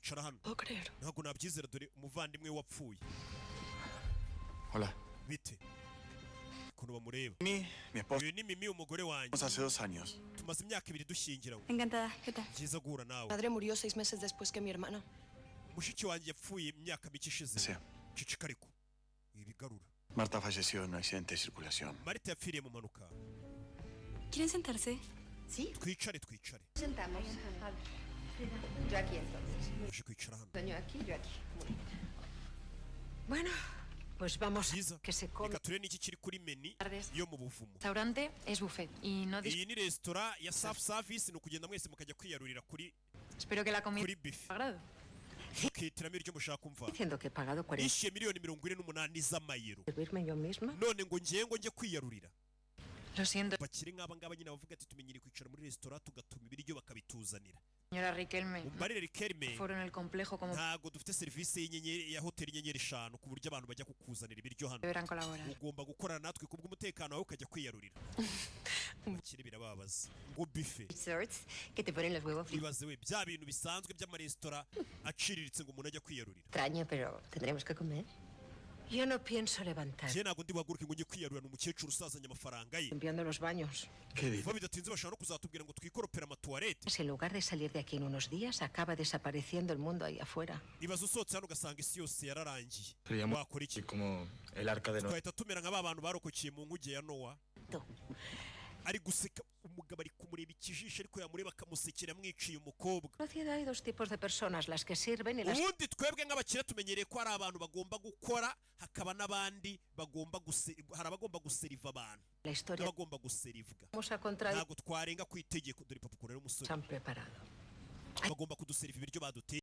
Icara hano. Puedo creer. Ntabwo nabyizera, dore umuvandimwe we wapfuye. Hola. Bite? Ukuntu bamureba. Mi esposa Uyu ni Mimi, umugore wanjye. hace 2 años. Tumaze imyaka 2 dushyingiranywe. Encantada. ¿Qué tal? Byiza guhura nawe. Madre murió 6 meses después que mi hermana. Mushiki wanjye yapfuye imyaka mike ishize. Sí. Ceceka ariko ibigarura. Marta falleció en un accidente de circulación. Marita yapfiriye mu mpanuka. ¿Quieren sentarse? Sí, Twicare, twicare. Sentamos. A ver. Yo aquí entonces. Uje kwicara hano. Yo aquí, yo aquí. Muy bien. Bueno, pues vamos Byiza. Que se come. Reka turebe n'iki kiri kuri menu yo mu buvumo. Restaurante es buffet y no Iyi ni resitora ya self service, ni ukugenda mwese mukajya kwiyarurira kuri Espero que la comida kuri buffet, agrado. mukihitiramo ibiryo mushaka kumva. Diciendo que he pagado 40 Nishyuye miliyoni 48 z'amayero, servirme yo misma. none ngo ngiye ngo njye kwiyarurira. Lo siento, Bakire nk'aba ngaba nyine bavuga ati: "Tumenyereye kwicara muri resitora tugatuma ibiryo bakabituzanira." señora Riquelme. Umbarire, Riquelme. Foro en el complejo como Ntabwo dufite serivisi y'inyenyeri ya hoteli inyenyeri eshanu ku buryo abantu bajya kukuzanira ibiryo hano. deberán colaborar. Ugomba gukorana natwe kubw'umutekano wawe, ukajya kwiyarurira. Abakire birababaza ngo buffet. Resorts que te ponen los huevos fritos. Ibaze we, bya bintu bisanzwe by'amaresitora aciriritse, ngo umuntu ajya kwiyarurira. Extraño, pero tendremos que comer. Yo no pienso levantar. Njye ntabwo ndi buhaguruke ngo njye kwiyarurira, ni umukecuru usazanye amafaranga ye. Limpiando los baños. ¿Qué dices? Vuba bidatinze bashobora no kuzatubwira ngo twikoropere amatuwarete. Si en lugar de salir de aquí en unos días acaba desapareciendo el mundo ahí afuera. Ibaze usohotse hano ugasanga isi yose yararangiye. Seríamos Wakora iki? como el arca de Noé. Twahita tumera nka ba bantu barokokeye mu nkuge ya Nowa. Ari guseka, umugabo ari kumureba ikijisho, ariko yamureba akamusekera, amwiciye umukobwa. En la sociedad hay dos tipos de personas, las que sirven y las Ubundi twebwe nk'abakire tumenyereye ko hari abantu bagomba gukora, hakaba n'abandi bagomba hari abagomba guseriva abantu La historia n'abagomba guserivwa. vamos a contradecir. Ntabwo twarenga ku itegeko. Dore papa ukuntu ari umusore. Han preparado. Bagomba kuduseriva ibiryo baduteye.